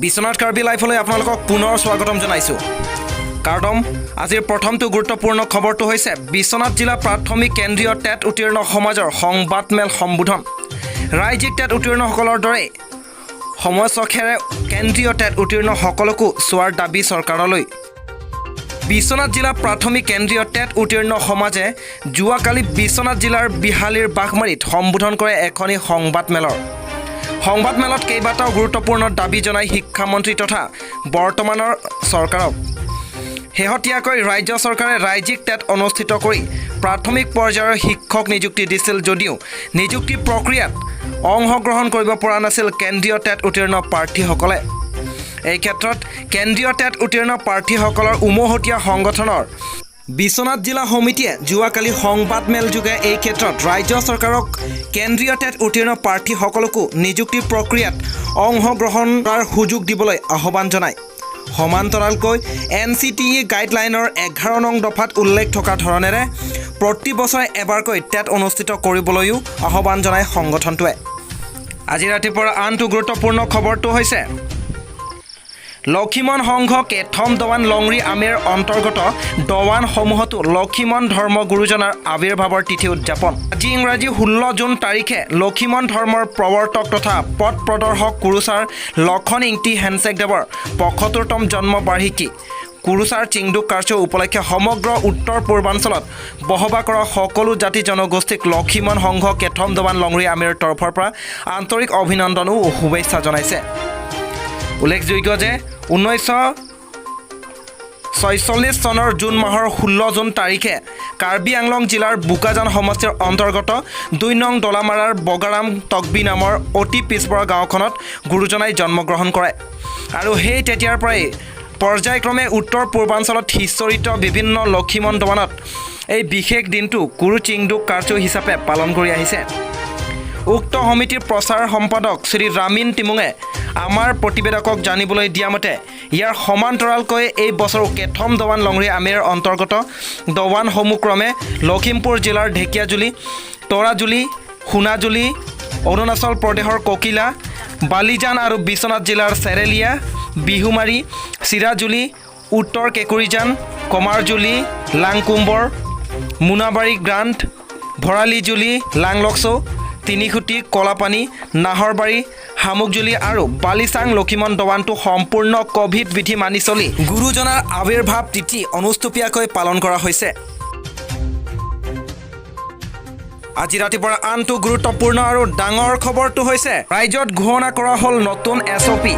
বিশ্বনাথ কাৰ্বি লাইফলৈ আপোনালোকক পুনৰ স্বাগতম জনাইছোঁ। কাৰ্দম, আজিৰ প্ৰথমটো গুৰুত্বপূৰ্ণ খবৰটো হৈছে বিশ্বনাথ জিলা প্ৰাথমিক কেন্দ্ৰীয় টেট উত্তীৰ্ণ সমাজৰ সংবাদমেল সম্বোধন। ৰাজ্যিক টেট উত্তীৰ্ণসকলৰ দৰে সমচক্ষেৰে কেন্দ্ৰীয় টেট উত্তীৰ্ণসকলকো চোৱাৰ দাবী চৰকাৰলৈ। বিশ্বনাথ জিলা প্ৰাথমিক কেন্দ্ৰীয় টেট উত্তীৰ্ণ সমাজে যোৱাকালি বিশ্বনাথ জিলাৰ বিহালীৰ বাঘমাৰীত সম্বোধন কৰে এখনি সংবাদমেলৰ। সংবাদমেলত কেইবাটাও গুৰুত্বপূৰ্ণ দাবী জনাই শিক্ষামন্ত্ৰী তথা বৰ্তমানৰ চৰকাৰক। শেহতীয়াকৈ ৰাজ্য চৰকাৰে ৰাজ্যিক টেট অনুষ্ঠিত কৰি প্ৰাথমিক পৰ্যায়ৰ শিক্ষক নিযুক্তি দিছিল যদিও নিযুক্তি প্ৰক্ৰিয়াত অংশগ্ৰহণ কৰিব পৰা নাছিল কেন্দ্ৰীয় টেট উত্তীৰ্ণ প্ৰাৰ্থীসকলে। এই ক্ষেত্ৰত কেন্দ্ৰীয় টেট উত্তীৰ্ণ প্ৰাৰ্থীসকলৰ উমৈহতীয়া সংগঠনৰ বিশ্বনাথ জিলা সমিতিয়ে যোৱাকালি সংবাদমেলযোগে এই ক্ষেত্ৰত ৰাজ্য চৰকাৰক কেন্দ্ৰীয় টেট উত্তীৰ্ণ প্ৰাৰ্থীসকলকো নিযুক্তি প্ৰক্ৰিয়াত অংশগ্ৰহণ কৰাৰ সুযোগ দিবলৈ আহ্বান জনায়। সমান্তৰালকৈ এনচিটিই গাইডলাইনৰ 11 নং দফাত উল্লেখ থকা ধৰণেৰে প্ৰতি বছৰে এবাৰকৈ টেট অনুষ্ঠিত কৰিবলৈও আহ্বান জনায় সংগঠনটোৱে। আজি ৰাতিপুৱাৰ আনটো গুৰুত্বপূৰ্ণ খবৰটো হৈছে লক্ষীমন সংঘ কেথম দেৱান লংৰি আমেৰ অন্তৰ্গত দেৱানসমূহতো লক্ষীমন ধৰ্ম গুৰুজনাৰ আৱিৰ্ভাৱৰ তিথি উদযাপন। আজি ইংৰাজী 16 জুন তাৰিখে লক্ষীমন ধৰ্মৰ প্ৰৱৰ্তক তথা পথ প্ৰদৰ্শক কুৰুচাৰ লক্ষণ ইংতি হেনচেকদেৱৰ 75তম জন্মবাৰ্ষিকী কুৰুচাৰ চিংডুক কাৰ্য উপলক্ষে সমগ্ৰ উত্তৰ পূৰ্বাঞ্চলত বসবাস কৰা সকলো জাতি জনগোষ্ঠীক লক্ষীমন সংঘ কেথম দেৱান লংৰি আমেৰ তৰফৰ পৰা আন্তৰিক অভিনন্দন ও শুভেচ্ছা জনাইছে। উল্লেখযোগ্য যে 1946 চনৰ জুন মাহৰ 16 জুন তাৰিখে কাৰ্বি আংলং জিলাৰ বোকাজান সমষ্টিৰ অন্তৰ্গত 2 নং দলামাৰাৰ বগাৰাম তকবি নামৰ অতি পিছপৰা গাঁওখনত গুৰুজনাই জন্মগ্ৰহণ কৰে আৰু সেই তেতিয়াৰ পৰাই পৰ্যায়ক্ৰমে উত্তৰ পূৰ্বাঞ্চলত সিঁচৰিত বিভিন্ন লক্ষীমন দেৱানত এই বিশেষ দিনটো কুৰু চিংডুক কাৰ্য হিচাপে পালন কৰি আহিছে। উক্ত সমিতিৰ প্ৰচাৰ সম্পাদক শ্ৰী ৰামিন তিমুঙে আমাৰ প্ৰতিবেদকক জানিবলৈ দিয়া মতে, ইয়াৰ সমান্তৰালকৈ এই বছৰো কেথম দেৱান লংৰি আমেৰ অন্তৰ্গত দেৱানসমূহ ক্ৰমে লখিমপুৰ জিলাৰ ঢেকীয়াজুলি, তৰাজুলি, সোণাজুলি, অৰুণাচল প্ৰদেশৰ ককিলা, বালিজান আৰু বিশ্বনাথ জিলাৰ চেৰেলীয়া, বিহুমাৰী, চিৰাজুলি, উত্তৰ কেকুৰিজান, কমাৰজুলি, লাংকুম্বৰ, মোনাবাৰী গ্ৰাণ্ট, ভৰালীজুলি, লাংলকচৌ, তিনিখুটি, কলাপানী, নাহৰবাৰী, শামুকজুলি আৰু বালিচাং লক্ষীমন দেৱানটো সম্পূৰ্ণ ক'ভিড বিধি মানি চলি গুৰুজনাৰ আৱিৰ্ভাৱ তিথি অনুষ্টুপীয়াকৈ পালন কৰা হৈছে। আজি ৰাতিপুৱাৰ আনটো গুৰুত্বপূৰ্ণ আৰু ডাঙৰ খবৰটো হৈছে ৰাজ্যত ঘোষণা কৰা হ'ল নতুন এছঅ'পি।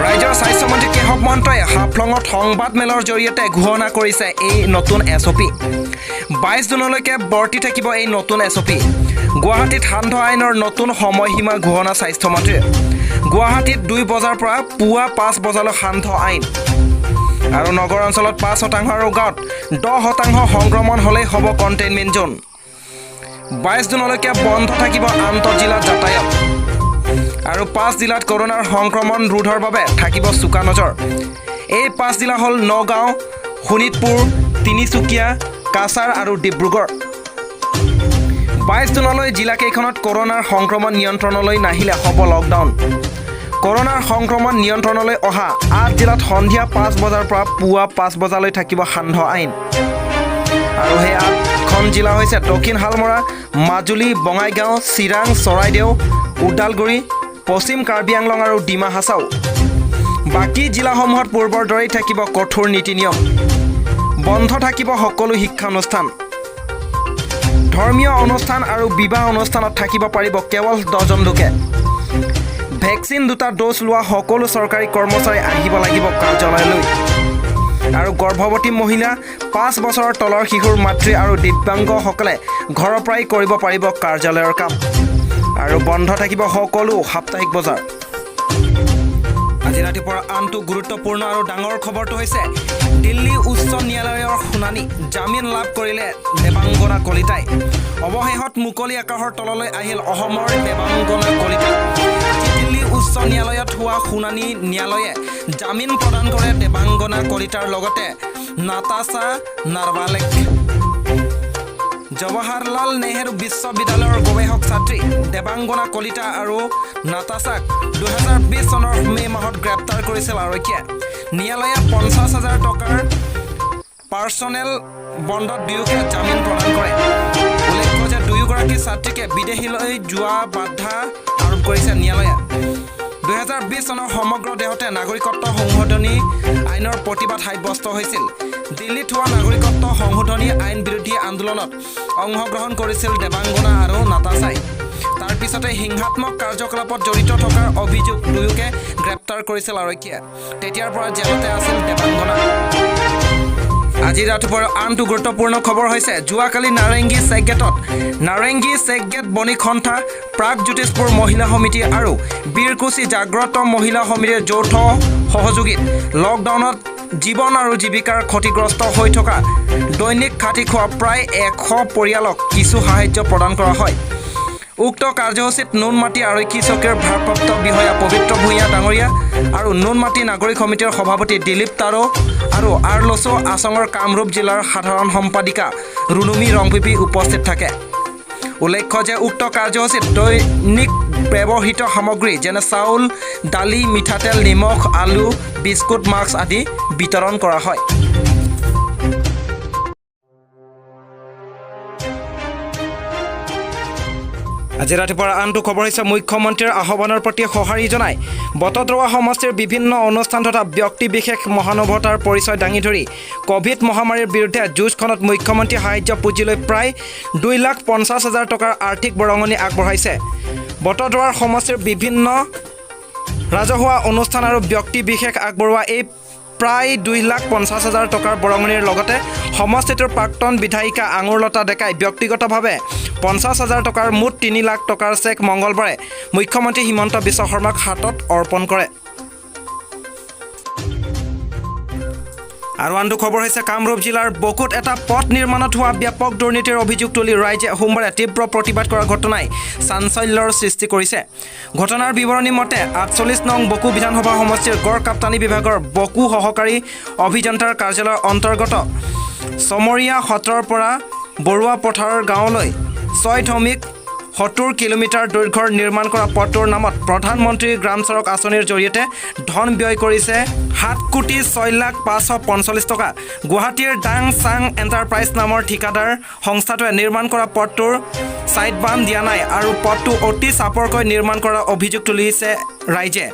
ৰাজ্যৰ স্বাস্থ্যমন্ত্ৰী কেশৱ মহন্তই হাফলঙত সংবাদমেলৰ জৰিয়তে ঘোষণা কৰিছে এই নতুন এছঅ'পি। 22 জুনলৈকে বৰ্তি থাকিব এই নতুন এছঅ'পি। গুৱাহাটীত সান্ধ্য আইনৰ নতুন সময়সীমা ঘোষণা স্বাস্থ্যমন্ত্ৰীৰ। গুৱাহাটীত 2 বজাৰ পৰা পুৱা 5 বজালৈ সান্ধ্য আইন আৰু নগৰ অঞ্চলত 5% আৰু গাঁৱত 10% সংক্ৰমণ হ'লেই হ'ব কণ্টেইনমেণ্ট জ'ন। 22 জুনলৈকে বন্ধ থাকিব আন্তঃজিলা যাতায়াত আৰু 5 জিলাত কৰোণাৰ সংক্ৰমণ ৰোধৰ বাবে থাকিব চোকা নজৰ। এই 5 জিলা হ'ল নগাঁও, শোণিতপুৰ, তিনিচুকীয়া, কাছাৰ আৰু ডিব্ৰুগড়। 22 জুনলৈ জিলাকেইখনত কৰোণাৰ সংক্ৰমণ নিয়ন্ত্ৰণলৈ নাহিলে হ'ব লকডাউন। কৰোণাৰ সংক্ৰমণ নিয়ন্ত্ৰণলৈ অহা 8 জিলাত সন্ধিয়া 5 বজাৰ পৰা পুৱা 5 বজালৈ থাকিব সান্ধ্য আইন আৰু সেই 8খন জিলা হৈছে দক্ষিণ শালমৰা, মাজুলী, বঙাইগাঁও, চিৰাং, চৰাইদেউ, ওদালগুৰি, পশ্চিম কাৰ্বি আংলং আৰু ডিমা হাছাও। বাকী জিলাসমূহত পূৰ্বৰ দৰেই থাকিব কঠোৰ নীতি নিয়ম। বন্ধ থাকিব সকলো শিক্ষানুষ্ঠান। ধৰ্মীয় অনুষ্ঠান আৰু বিবাহ অনুষ্ঠানত থাকিব পাৰিব কেৱল 10জন লোকে। ভেকচিন দুটা ড'জ লোৱা সকলো চৰকাৰী কৰ্মচাৰী আহিব লাগিব কাৰ্যালয়লৈ আৰু গৰ্ভৱতী মহিলা, 5 বছৰৰ তলৰ শিশুৰ মাতৃ আৰু দিব্যাংগসকলে ঘৰৰ পৰাই কৰিব পাৰিব কাৰ্যালয়ৰ কাম আৰু বন্ধ থাকিব সকলো সাপ্তাহিক বজাৰ। আজি ৰাতিপুৱাৰ আনটো গুৰুত্বপূৰ্ণ আৰু ডাঙৰ খবৰটো হৈছে দিল্লী উচ্চ ন্যায়ালয়ৰ শুনানি, জামিন লাভ কৰিলে দেৱাংগনা কলিতাই। অৱশেষত মুকলি আকাশৰ তললৈ আহিল অসমৰ দেৱাংগনা কলিতা। আজি দিল্লী উচ্চ ন্যায়ালয়ত হোৱা শুনানি ন্যায়ালয়ে জামিন প্ৰদান কৰে দেৱাংগনা কলিতাৰ লগতে নাতাশা নাৰৱালেক। জৱাহৰলাল নেহেৰু বিশ্ববিদ্যালয়ৰ গৱেষক ছাত্ৰী দেৱাংগনা কলিতা আৰু নাতাছাক 2020 চনৰ মে' মাহত গ্ৰেপ্তাৰ কৰিছিল আৰক্ষীয়ে। ন্যায়ালয়ে 50,000 টকাৰ পাৰ্চনেল বণ্ডত দুয়োকে জামিন প্ৰদান কৰে। উল্লেখ্য যে দুয়োগৰাকী ছাত্ৰীকে বিদেশীলৈ যোৱা বাধা আৰোপ কৰিছে ন্যায়ালয়ে। 2020 চনৰ সমগ্ৰ দেশতে নাগৰিকত্ব সংশোধনী আইনৰ প্ৰতিবাদ সাব্যস্ত হৈছিল। দিল্লীত হোৱা নাগৰিকত্ব সংশোধনী আইন বিৰোধী আন্দোলনত অংশগ্ৰহণ কৰিছিল দেৱাংগনা আৰু নাতাছাই। তাৰ পিছতে হিংসাত্মক কাৰ্যকলাপত জড়িত থকাৰ অভিযোগ দুয়োকে গ্ৰেপ্তাৰ কৰিছিল আৰক্ষীয়ে। তেতিয়াৰ পৰা জেলতে আছিল দেৱাংগনা। আজি ৰাতিপুৱাৰ আনটো গুৰুত্বপূৰ্ণ খবৰ হৈছে, যোৱাকালি নাৰেংগী চেকগেটত নাৰেংগী চেকগেট বণিক সন্থা, প্ৰাগ জ্যোতিষপুৰ মহিলা সমিতি আৰু বীৰকুচি জাগ্ৰত মহিলা সমিতিৰ যৌথ সহযোগিত লকডাউনত জীৱন আৰু জীৱিকাৰ ক্ষতিগ্ৰস্ত হৈ থকা দৈনিক খাটি খোৱা প্ৰায় 100 পৰিয়ালক কিছু সাহায্য প্ৰদান কৰা হয়। উক্ত কাৰ্যসূচীত নুনমাটি আৰক্ষী চকীৰ ভাৰপ্ৰাপ্ত বিষয়া পবিত্ৰ ভূঞা ডাঙৰীয়া আৰু নুনমাটি নাগৰিক সমিতিৰ সভাপতি দিলীপ তাৰো আৰু আৰলচো আচঙৰ কামৰূপ জিলাৰ সাধাৰণ সম্পাদিকা ৰুণুমী ৰংপিপি উপস্থিত থাকে। উল্লেখ্য যে উক্ত কাৰ্যসূচীত দৈনিক ব্যৱহৃত সামগ্ৰী যেনে চাউল, দালি, মিঠাতেল, নিমখ, আলু, বিস্কুট, মাস্ক আদি বিতৰণ কৰা হয়। আজি ৰাতিপুৱাৰ আনটো খবৰ হৈছে, মুখ্যমন্ত্ৰীৰ আহ্বানৰ প্ৰতি সঁহাৰি জনাই বটদ্ৰৱা সমষ্টিৰ বিভিন্ন অনুষ্ঠান তথা ব্যক্তি বিশেষ মহানুভৱতাৰ পৰিচয় দাঙি ধৰি ক'ভিড মহামাৰীৰ বিৰুদ্ধে যুঁজখনত মুখ্যমন্ত্ৰী সাহায্য পুঁজিলৈ প্ৰায় 2,50,000 টকাৰ আৰ্থিক বৰঙণি আগবঢ়াইছে। বটদ্ৰৱাৰ সমষ্টিৰ বিভিন্ন ৰাজহুৱা অনুষ্ঠান আৰু ব্যক্তি বিশেষ আগবঢ়োৱা এই প্ৰায় 2,50,000 টকাৰ বৰঙণিৰ লগতে সমষ্টিটোৰ প্ৰাক্তন বিধায়িকা আঙুৰলতা ডেকাই ব্যক্তিগতভাৱে 50,000 টকাৰ মুঠ 3 লাখ টকাৰ চেক মঙলবাৰে মুখ্যমন্ত্ৰী হিমন্ত বিশ্ব শৰ্মাক হাতত অৰ্পণ কৰে। আৰু আনটো খবৰ হৈছে, কামৰূপ জিলাৰ বকোত এটা পথ নিৰ্মাণত হোৱা ব্যাপক দুৰ্নীতিৰ অভিযোগ তুলি ৰাইজে সোমবাৰে তীব্ৰ প্ৰতিবাদ কৰা ঘটনাই চাঞ্চল্যৰ সৃষ্টি কৰিছে। ঘটনাৰ বিৱৰণী মতে, 48 নং বকো বিধানসভা সমষ্টিৰ গড় কাপ্তানি বিভাগৰ বকো সহকাৰী অভিযন্তাৰ কাৰ্যালয়ৰ অন্তৰ্গত চমৰীয়া সত্ৰৰ পৰা বৰুৱা পথাৰৰ গাঁৱলৈ 6.70 কিলোমিটাৰ দৈৰ্ঘ্যৰ নিৰ্মাণ কৰা পথটোৰ নামত প্ৰধানমন্ত্ৰী গ্ৰাম চড়ক আঁচনিৰ জৰিয়তে ধন ব্যয় কৰিছে 7 কোটি 6 লাখ 545 টকা। গুৱাহাটীৰ ডাং চাং এণ্টাৰপ্ৰাইজ নামৰ ঠিকাদাৰ সংস্থাটোৱে নিৰ্মাণ কৰা পথটোৰ ছাইড বাম দিয়া নাই আৰু পথটো অতি চাপৰকৈ নিৰ্মাণ কৰাৰ অভিযোগ তুলিছে ৰাইজে।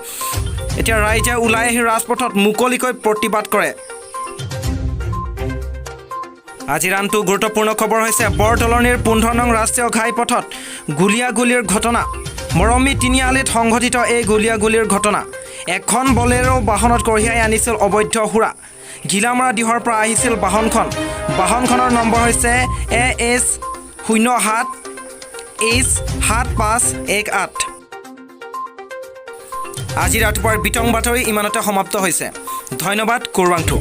এতিয়া ৰাইজে ওলাই আহি ৰাজপথত মুকলিকৈ প্ৰতিবাদ কৰে। আজিৰ আনটো গুৰুত্বপূৰ্ণ খবৰ হৈছে, বৰদলনিৰ 15 নং ৰাষ্ট্ৰীয় ঘাইপথত গুলীয়াগুলীৰ ঘটনা। মৰমী তিনিআলিত সংঘটিত এই গুলীয়াগুলীৰ ঘটনা। এখন বলেৰো বাহনত কঢ়িয়াই আনিছিল অবৈধ সুৰা। ঘিলামৰা দিশৰ পৰা আহিছিল বাহনখন। বাহনখনৰ নম্বৰ হৈছে এ এইচ 07 এইচ 7518। আজি ৰাতিপুৱাৰ বিতং বাতৰি ইমানতে সমাপ্ত হৈছে। ধন্যবাদ। কুৰৱাংথু।